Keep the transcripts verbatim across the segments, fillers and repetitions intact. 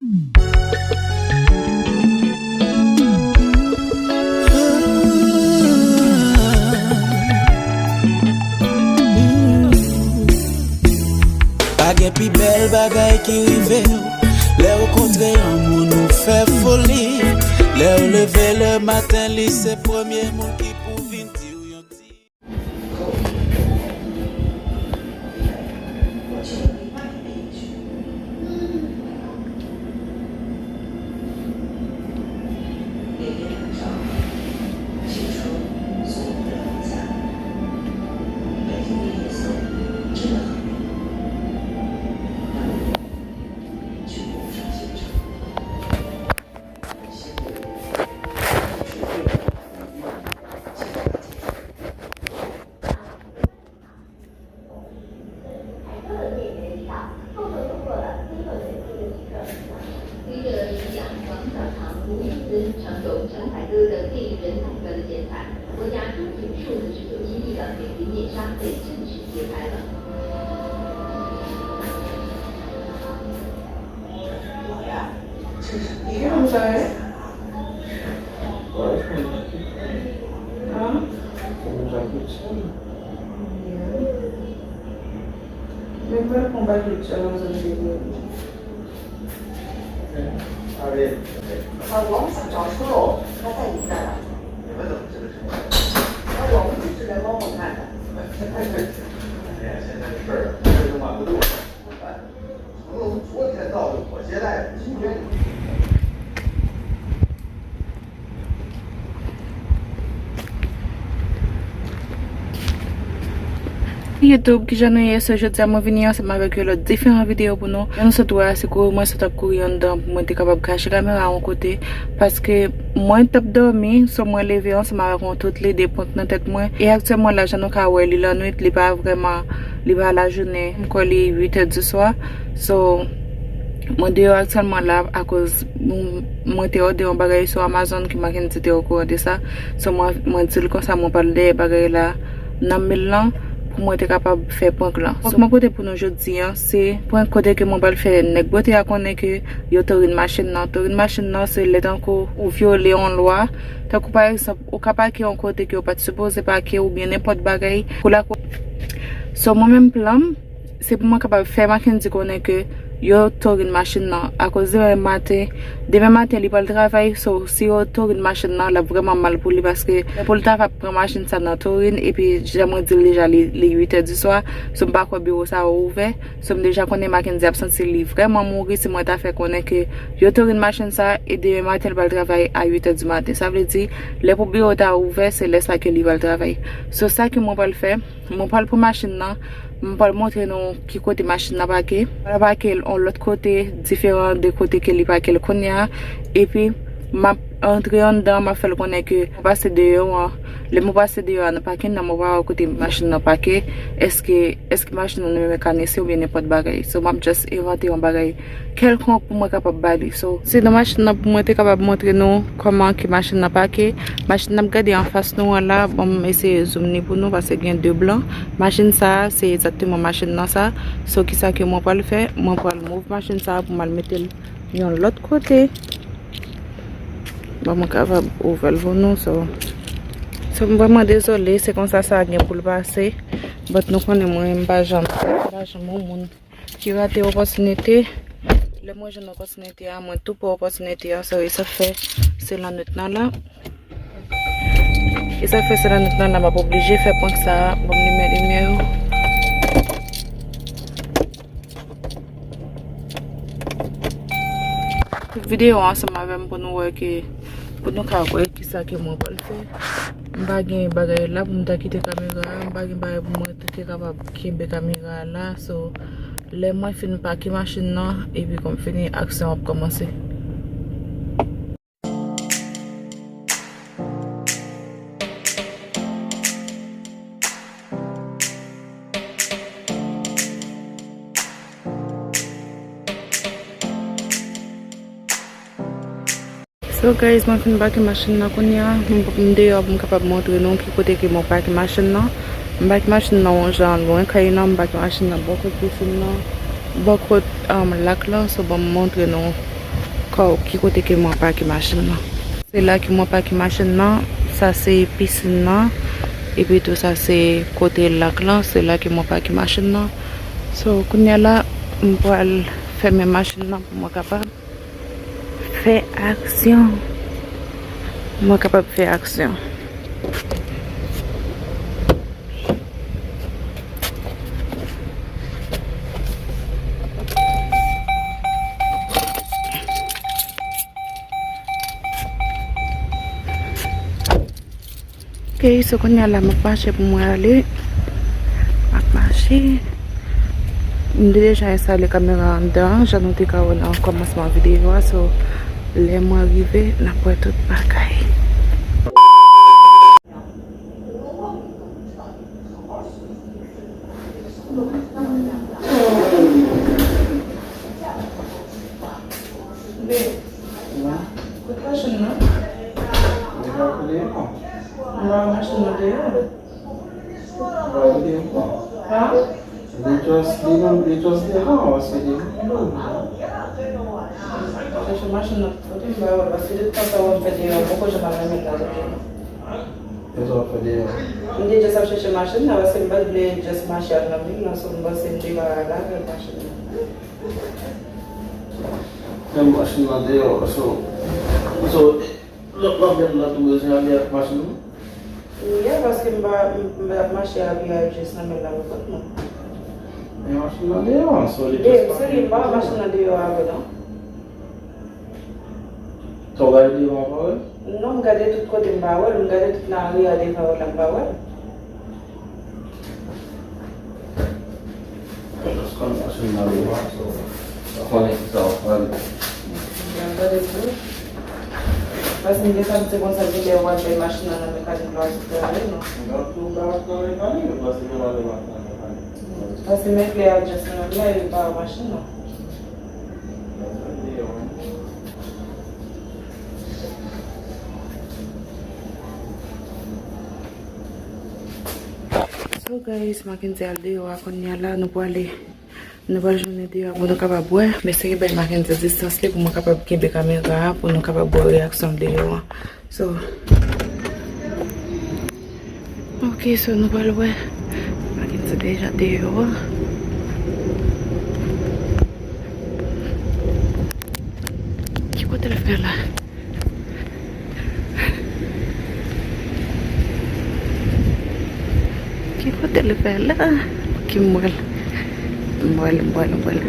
Pa gen pi bèl bagay ki rive w. Lè w kontre yon moun, ou fè foli. Lè w leve le maten, li se premye moun ki pou vin di w yon ti. YouTube, kijan nou ye? So, jodi a mwen vini ansanm avèk yon lòt diferan videyo pou nou. Jan nou sot wè a, se kouri mwen sot ap kouri anndan pou mwen te kapab kache kamera a yon kote, paske mwen t ap dòmi, so mwen leve ansanm avèk yon tout lide prank nan tèt mwen. E aktyèlman la, jan nou ka wè, li lannwit, li pa vrèman, li pa lajounen, m kwè li uit è di swa. So, mwen deyò aktyèlman la akoz mwen, mwen te òde yon bagay sou Amazon ke Mackendy te okouran de sa. So, mwen, mwen di l konsa mwen pral dèyè bagay la nan men l lan pou mwen te kapab fè prank lan. Prank mwen pote pou nou jodi a, se prank kote ke mwen pral fè nèg bote a konnen ke yo torin machin nan. Torin machin nan, se lè tankou ou vyole yon lwa. Tankou pa egzanp, ou ka pake yon kote ke ou pa t sipoze pake oubyen nenpòt bagay. Kou la kou. So, mwen menm plan m, se pou mwen kapab fè Mackendy konnen ke yo torin machin nan. Akoz demen maten, demen maten li pral travay, so si yo torin machin nan, l ap vrèman mal pou li, paske lè pou l ta va pran machin sa nan torin, epi jan mwen di l deja, li, li uit è di swa, so m pa kwè biwo sa yo ouvè, so m deja konnen Mackendy ap santi li vrèman mouri si mwen ta fè konnen ke yo torin machin sa, e demen maten l pral travay a uit è di maten. Sa vle di, lè pou biwo ta ouvè, se lè sa ke li pral travay. So sa ke mwen pral fè, mwen pral pran machin nan, mwen pral montre nou ki kote machin nan pake. Mwen pral pake l yon lòt kote, diferan de kote ke li pake l kounye a. Epi, m ap antre anndan, m ap fè l konnen ke mwen pase deyò an. Lè mwen pase deyò a nan pakin nan, mwen pral wè kote machin nan pake. Èske, èske machin nan nan men mekanisyen oubyen nenpòt bagay. So, m ap just envante yon bagay kèlkonk pou mwen kapab ba li. So, se nan machin nan pou mwen te kapab montre nou kòman ke machin nan pake. Machin n ap gade anfas nou an la, ban m eseye zoom li pou nou, paske gen de blan. Machin sa a, se egzakteman machin nan sa. So, kisa ke mwen pral fè? Mwen pral move machin sa a pou m al mete l yon lòt kote. Ban mwen kapab ouvè l pou nou. So, so, m vrèman dezole, se konsa sa gen pou l pase. But nou konnen mwen, m pa janm, m pa janm yon moun ki rate opòtinite. Lè mwen jwenn opòtinite a, mwen tou pran opòtinite a, so e sa fè se lannwit nan la. E sa fè se lannwit nan la, m ap oblije fè prank sa a. Ban m limen limyè yo. Videyo ansanm avè m pou nou wè ke, pou nou ka wè kisa ke mwen pral fè. M pa gen bagay la pou m ta kite kamera a, m pa gen bagay pou mwen te kapab kenbe kamera a la. So, lè mwen fin pake machin nan, epi kòm fini, aksyon ap kòmanse. So guys, mwen fin pake machin nan kounye a. M, m deyò pou m kapab montre nou ki kote ke mwen pake machin nan. M pake machin nan yon jan lwen kay nan, m pake machin nan bò kot pisin nan, bò kot, um, lak lan. So, ban m montre nou Ki kote ke mwen pake machin nan? Se la ke mwen pake machin nan. Sa se pisin nan. Epi tou sa se kote lak lan. Se la ke mwen pake machin nan. So, kounye a la, m pral fèmen machin nan pou mwen kapab fè aksyon. Mwen kapab fè aksyon. Ok, so kounye a la, m ap mache pou mwen ale. M ap mache. M te deja enstale kamera anndan an, jan nou te ka wè nan kòmansman videyo a. So, lè mwen rive, n ap wè tout bagay. Kote machin nan? Li pa kote ankò. Li pa machin nan deyò. Li pa kote ankò. Ha? Li just, li menm, li just devan, paske li menm. Chèche machin nan kote m pa wè, paske de tan sa wè m fè deyò, m poko janm al nan men la. Kisa w ap fè deyò? M te just ap chèche machin nan, paske m pa t vle just mache al nan men nan, so m panse m te ka lave machin nan. Men machin nan deyò, so, so, lòt lanmèd la tou bezwen ale ak machin nan? Wi, paske m pa, m, m pa ap mache a pye a just nan men la pou kont mwen. Men machin nan deyò, so li just pake. Seri, m pa wè machin nan deyò a vre non. Sa w gade deyò a, w pa wè l? Non, m gade tout kote, m pa wè l. M gade tout lari a devan yo la, m pa wè l. Just konn machin nan deyò a, so, pa konnen kisa w ap pale. M gade tou. Paske m gentan di se konsa, gen lè w al bay machin nan nan mekanik la, ou travay, non? Donk, ou pa nan mekanik, ou pa se nan mekanik. Paske men klè a just nan la, e pa machin nan. So guys, Mackenzie al deyò a kounye a la, nou prale, nou pral jounen deyò a pou nou kapab wè. M eseye bay Mackenzie distans li pou mwen kapab kenbe kamera a, pou nou kapab wè reyaksyon l deyò a. So, ok, so nou pral wè. Mackenzie deja deyò a. Ki kote l fè la? Ki kote l fè la? Ok, m wè l. M wè l, m wè l, m wè l.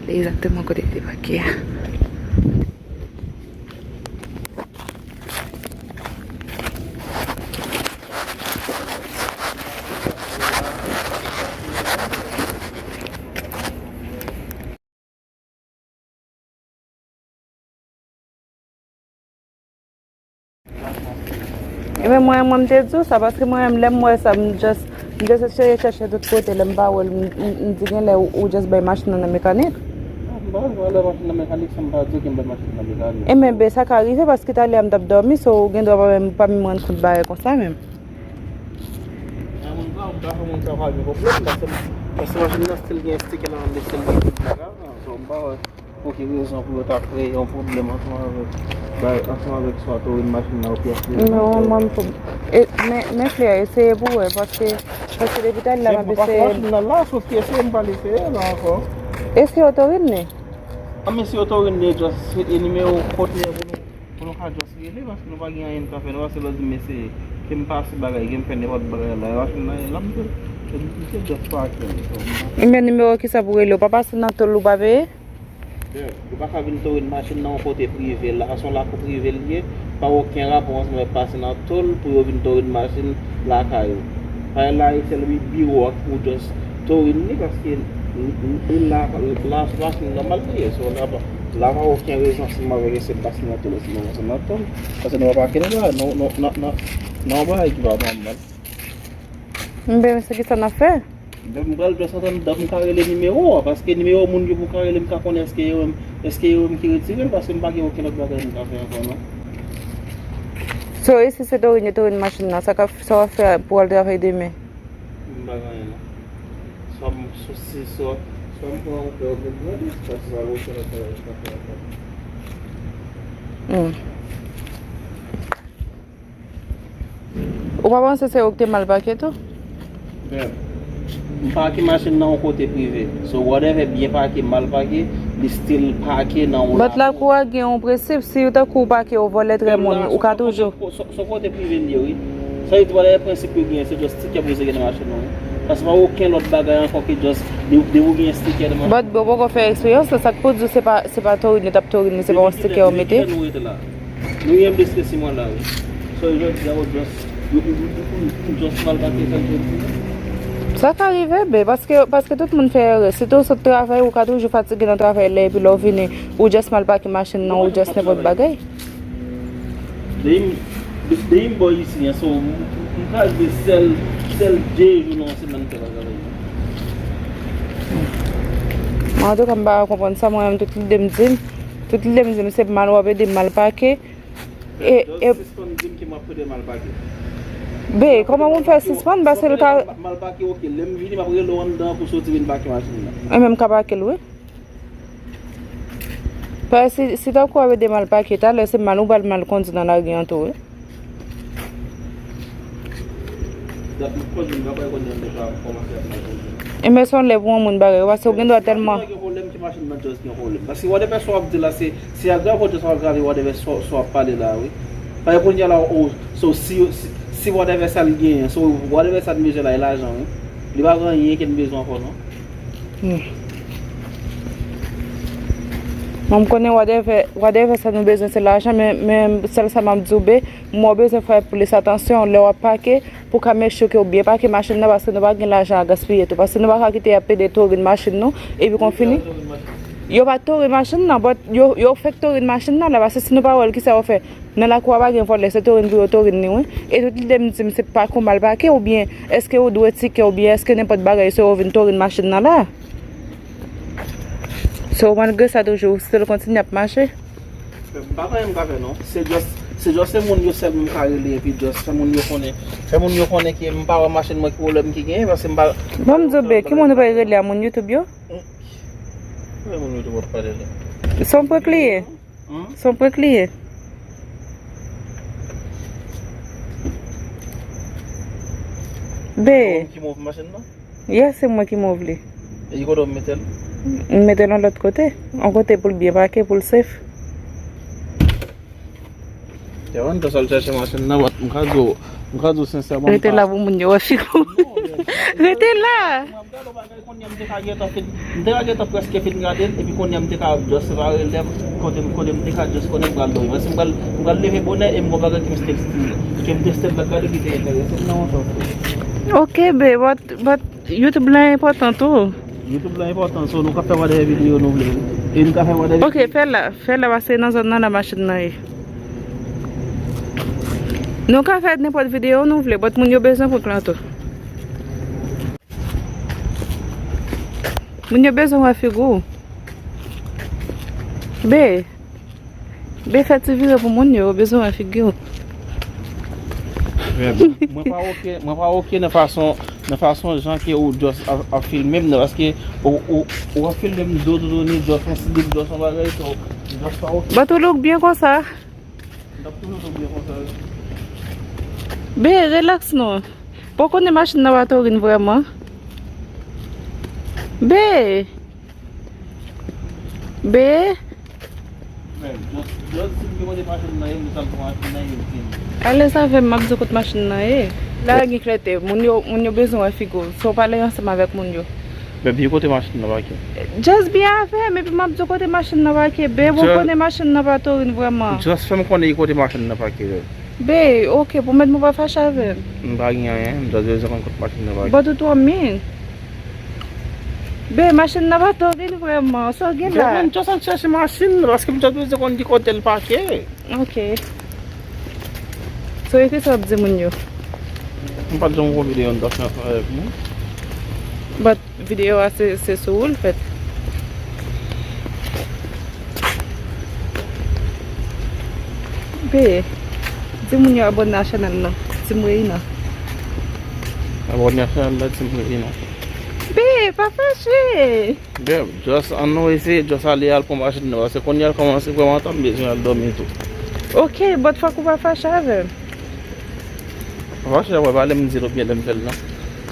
Li egzakteman kote l te pake a. Ebyen, mwen, mwen, m te di w sa, paske mwen menm, lè m wè sa, m just, m just eseye chèche tout kote, lè m pa wè l, m, m, m di genlè ou, ou just bay machin nan nan mekanik. Non, m pa wè lè machin nan mekanik, sa m pa di ke m bay machin nan mekanik. Ebyen, ben, sa ka rive, paske talè a m t ap dòmi, so, ou gen dwa pa menm, pa menm rann kont bagay konsa menm. Nan moun pa, m pa fè moun sa pa gen pwoblèm, paske, paske machin nan still gen sticker nan, still gen tout bagay, so, m pa wè. Pou ki rezon pou yo ta kreye yon pwoblèm ansanm avèk, bay, ansanm avèk swa tourin machin nan ou pyès li? Non, mwen, m pou, e, men, men Claire, eseye pou wè, paske, paske depi talè la m ap eseye. Se pa machin nan la, sof ki eseye, m pa eseye la ankò. Eseye tourin li? A, men si yo tourin li, just, e nimewo kontnè pou nou, pou nou ka just rele, paske nou pa gen anyen n ka fè, nou pa se lòt di m eseye, ke m pase bagay, ke m fè nenpòt bagay la, e machin nan, e la m di, e m se just pake l, so, m pa. Men nimewo kisa pou rele, ou pa pase nan tòl ou pa peye? Yo pa ka vin tourin machin nan yon kote prive la, se yon lakou prive l ye, pa okenn rapò ansanm avèk pase nan tòl pou yo vin tourin machin lakay ou. Bagay la e sèl wi biwo a ki pou just tourin li, paske l, l, l la, la sou machin nòmal li ye, so la pa, la pa okenn rezon ansanm avèk eseye pase nan tòl, eseye pase nan tòl, paske nou pa pake nan, nan, nan, nan, nan yon bagay ki pa nòmal. Enben, se kisa n ap fè? Donk, m pral just antann dan m ka rele nimewo a, paske nimewo moun yo pou ka rele m ka konnen èske yo menm, èske yo menm ki retire l, paske m pa gen okenn lòt bagay m ka fè ankò, non. So, e si se tourin yo tourin machin nan, sa ka, sa w ap fè pou w al travay demen? M pa gen anyen, non. Swa m, swa, si, swa, swa m pran yon pè oubyen m pran de, paske m pa gen okenn lòt bagay m ka fè ankò. Hmm. Ou pa panse se ou ki te mal pake tou? Bèb, m pake machin nan yon kote prive. So, whatever, byen pake, mal pake, li still pake nan yon lakou. But lakou a gen yon prensip, si ou tankou ou pake, ou vòlè trè moun, ou ka toujou. Se yon kote prive li ye, wi. Sa vle di, whatever prensip yo genyen, se just tikè pou yo gen nan machin nan, wi. Paske pa okenn lòt bagay ankò ke just de, de ou gen tikè nan machin. But bro, ou poko fè eksperyans la, sa k pou di w se pa, se pa tourin yo t ap tourin li, se pa yon tikè yo mete. Depi kilè nou rete la? Nou gen plis ke sis mwa la, wi. So, jodi a, ou just, ou, ou, ou, ou, ou just mal pake kèk jodi. Sa ka rive, be, paske, paske tout moun fè erè. Si tou w sot travay, ou ka toujou fatige nan travay la, epi lè w vini, ou just mal pake machin nan, ou just nenpòt bagay. Depi m, depi m bò isi an, so, m, m, m ka rive sèl, sèl de jou nan yon semèn m fè pa travay. Mwen, antouka, m pa konprann sa, mwen menm, tout lide m di m, tout lide m di m, se mal w ap ede m mal pake. E, e, sispann di m ke m ap ede mal pake. Be, kòman pou m fè sispann? Paske l ka mal pake, oke. Lè m vini, m ap rele w anndan pou soti vin pake machin nan. E menm ka pake l, wi. Paske si, si tankou w ap ede mal pake, talè se mal ou pral mal kondi nan lari an tou, wi. Dat m kondi, m pa pral kondi, m te ka kòmanse ap mal kondi. E men se yon lè pou yon moun bagay, paske ou gen dwa tèlman. Gen pwoblèm ki machin nan just gen pwoblèm. Paske whatever sa w ap di la, se, se agrave ou just ap agrave whatever sa, sa w ap pale la, wi. Paske kounye a la, ou, so, si, si, si whatever sa l genyen, so, whatever sa n bezwen la, e lajan, wi. Li pa gen anyen ke n bezwen ankò, non. Hmm. Mwen, m konnen whatever, whatever sa nou bezwen se lajan, men, men sèl sa m ap di w, be, mwen, w bezwen fè plis atansyon lè w ap pake pou w ka make sure ke w byen pake machin nan, paske nou pa gen lajan a gaspiye tou. Paske nou pa ka kite y ap pede tourin machin nou, epi kon fini. Yo pa tourin machin nan, but yo, yo fèk tourin machin nan la, paske si nou pa wè l, kisa yo fè? Nan lakou a pa gen vòlè, se tourin pou yo tourin li, wi. E tout lide m di m se pake w mal pake, oubyen èske ou dwe tikè, oubyen èske nenpòt bagay se yo vin tourin machin nan la? So, malgre sa toujou, ou still kontinye ap mache? M pa gen anyen m ka fè, non. Se just, se just se moun yo sèlman m ka rele, epi just fè moun yo konnen, fè moun yo konnen ke m pa wè machin mwen ki pwoblèm ki genyen, paske m pa. Bon, m di w, be, ki moun ou pral rele a, moun YouTube yo? Hmm. Ki moun YouTube w ap pale la? Se yon prank li ye. Hmm? Se yon prank li ye. Be. Ki move machin nan? Yes, se mwen ki move li. E ki kote w mete l? M mete l yon lòt kote. Yon kote pou l byen pake, pou l safe. Te wè, m te sal chèche machin nan, but m ka di w, m ka di w sensèman, m pa. Rete la pou moun yo wè figi w. Non, men, rete la. Mwen ap gade yon bagay, kounye a m te ka gentan fin, m te ka gentan prèske fin gade l, epi kounye a m te ka just separe lè m, kote m, kote m te ka just konnen m pral dòmi. Paske m pral, m pral leve bonè e m gon bagay ke m still, still, ke m te still gade ki te enterese m nan yon tan. Ok, babe, but, but YouTube la enpòtan tou. YouTube la enpòtan, so nou ka fè whatever videyo nou vle. E nou ka fè whatever. Ok, fè la, fè la, paske nan zòn nan la machin nan ye. Nou ka fè nenpòt videyo nou vle, but moun yo bezwen prank lan tou. Moun yo bezwen wè figi w. Be. Be, fè ti vire pou moun yo, yo bezwen wè figi w. Mwen pa oke, mwen pa oke nan fason, nan fason jan ke ou just ap, ap filme m nan, paske ou, ou, ou ap filme m do toutouni, just yon slip, just yon bagay, so, just pa oke. But ou look byen konsa. M t ap toujou tou byen konsa, wi. Be, relax non. Bon, konnen machin nan pa tourin vrèman. Be. Be. Men, just, just di m ki kote machin nan ye, m di sa m pran machin nan ye, m fini. Alèz avè m, m ap di w kote machin nan ye. La gen klète, moun yo, moun yo bezwen wè figi w. Si w pale ansanm avèk moun yo. Men ki kote machin nan pake? Just byen avè m, epi m ap di w kote machin nan pake. Be, bon, konnen machin nan pa tourin vrèman. Just fè m konnen ki kote machin nan pake, bèb. Be, ok, pwomèt m ou pa fache avè m. M pa gen anyen, m just bezwen konn kote machin nan pake. But ou twò min. Be, machin nan pa tourin vrèman. Sa w gen la? Be, mwen just al chèche machin nan, paske m just bezwen konn ki kote l pake. Ok. So, e kisa w ap di moun yo? M pa t janm wè videyo n t ap fè ansanm avèk nou. But videyo a se, se sou ou l fèt. Be, di moun yo abòne a chanèl lan. Team Reina. Abòne a chanèl la, Team Reina. Be, pa fache. Bèb, just ann nou eseye just ale al pran machin nan, paske kounye a l kòmanse vrèman tan, m bezwen al dòmi tou. Ok, but fòk ou pa fache avè m. Pa fache, w ap pale m di l oubyen lè m fè l lan.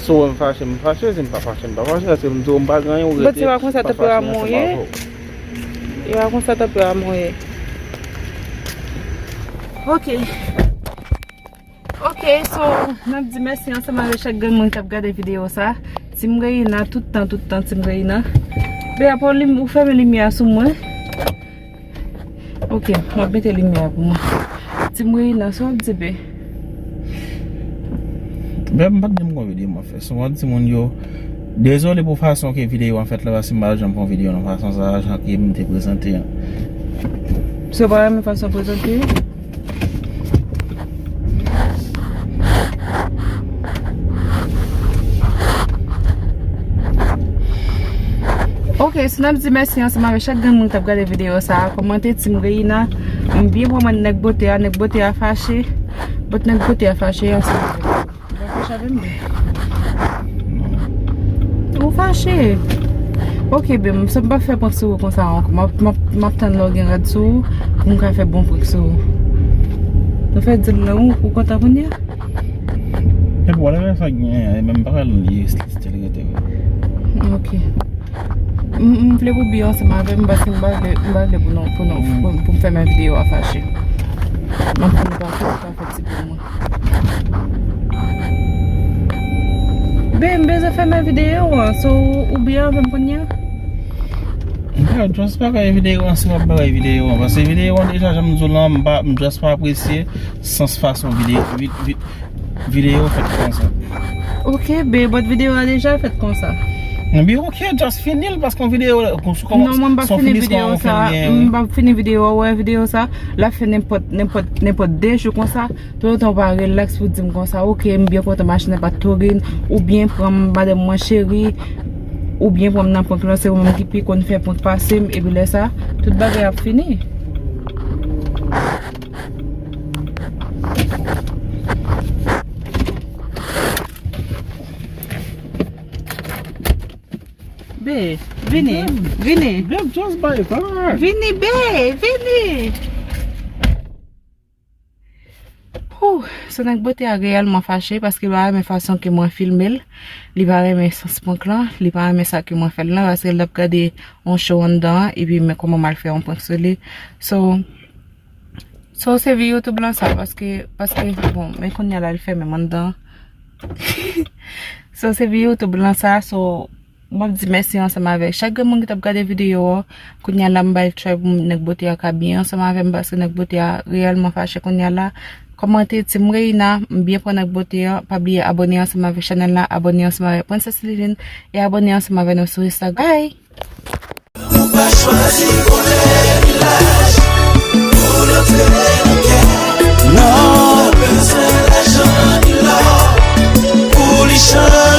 Si w wè m fache, m fache, si m pa fache, m pa fache, si m di w m pa gen anyen, ou rete, m pa fache, m pa fache. But se pa konsa tanperaman w ye. E pa konsa tanperaman w ye. Ok. Ok, so, n ap di mèsi ansanm avèk chak grenn moun ki t ap gade videyo sa. Team Reina, tout tan, tout tan, Team Reina. Be, apa w lim-, ou fèmen limyè a sou mwen? Ok, m ap mete limyè a pou mwen. Team Reina, sa w ap di, be? Be, m pa t menm gon videyo m ap fè. So, m ap di moun yo, dezole pou fason ke videyo an fèt la, paske m pa janm fè yon videyo nan fason sa a, jan ke m te prezante an. So, w pa renmen fason w prezante? Ok, so n ap di mèsi ansanm avèk chak grenn moun k ap gade videyo sa a. Kòmante, Team Reina. M byen pran mwen nèg bote a, nèg bote a fache. But nèg bote a fache ansanm avèk mwen. Ou pa fache avè m, bè? Ou fache. Ok, bè, m, sa m pa fè prank sou ou konsa ankò. M ap, m ap, m ap tann lè w gen rad sou ou pou m ka fè bon prank sou ou. Nou fè dil la, ou, ou kontan kounye a? Epi whatever sa gen, e menm bagay lan li still rete vre. Ok. M, m vle pou byen ansanm avè m, paske m pa vle, m pa vle pou nou, pou nou, pou, pou m fèmen videyo a fache. M ap fè nou pa fè, pa fè ti pou mwen. Ben, m bezwen fèmen videyo an, so ou byen avè m kounye a? Bro, just bagay videyo an, si w ap bagay videyo an, paske videyo an deja, jan m di w lan, m pa, m just pa apresye sans fason videyo, vi-, vi-, videyo fèt konsa. Ok, be, but videyo a deja fèt konsa. Bi, ok, just fini l, paske yon videyo, kon, kon, non, mwen m pa fini videyo sa, m pa fini videyo, wè videyo sa, l ap fè nenpòt, nenpòt, nenpòt de jou konsa, toutan w pa relax pou di m konsa, ok, m byen kontan machin nan pa t tou rin, ou byen pran m madanm mwen cheri, ou byen pran m nan prank lan, se ou menm ki pi konn fè prank pase m, epi lè sa, tout bagay ap fini. Be, vini, vini. Babe, just bye, bye. Vini, be, vini. Hoo, so nèg bote a reyèlman fache paske li pa renmen fason ke mwen filme l. Li pa renmen sans prank lan. Li pa renmen sa ke mwen fè l lan paske l t ap gade yon show anndan an epi men kòman m al fè yon prank sou li. So, so se vi YouTube lan sa paske, paske, bon, men kounye a la li fèmen m anndan. So se vi YouTube lan sa, so m ap di mèsi ansanm avèk chak grenn moun ki t ap gade videyo a. Kounye a la m bay try pou nèg bote a ka byen ansanm avè m paske nèg bote a reyèlman fache kounye a la. Kòmante, Team Reina, m byen pran nèg bote a. Pa bliye abòne ansanm avèk chanèl la, abòne ansanm avèk Princess Liline e abòne ansanm avè nou sou Instagram. Bye! Nou pa chwazi koulè ni laj pou n antre nan kè. Non. Nou pa bezwen lajan ni lò pou li chanje.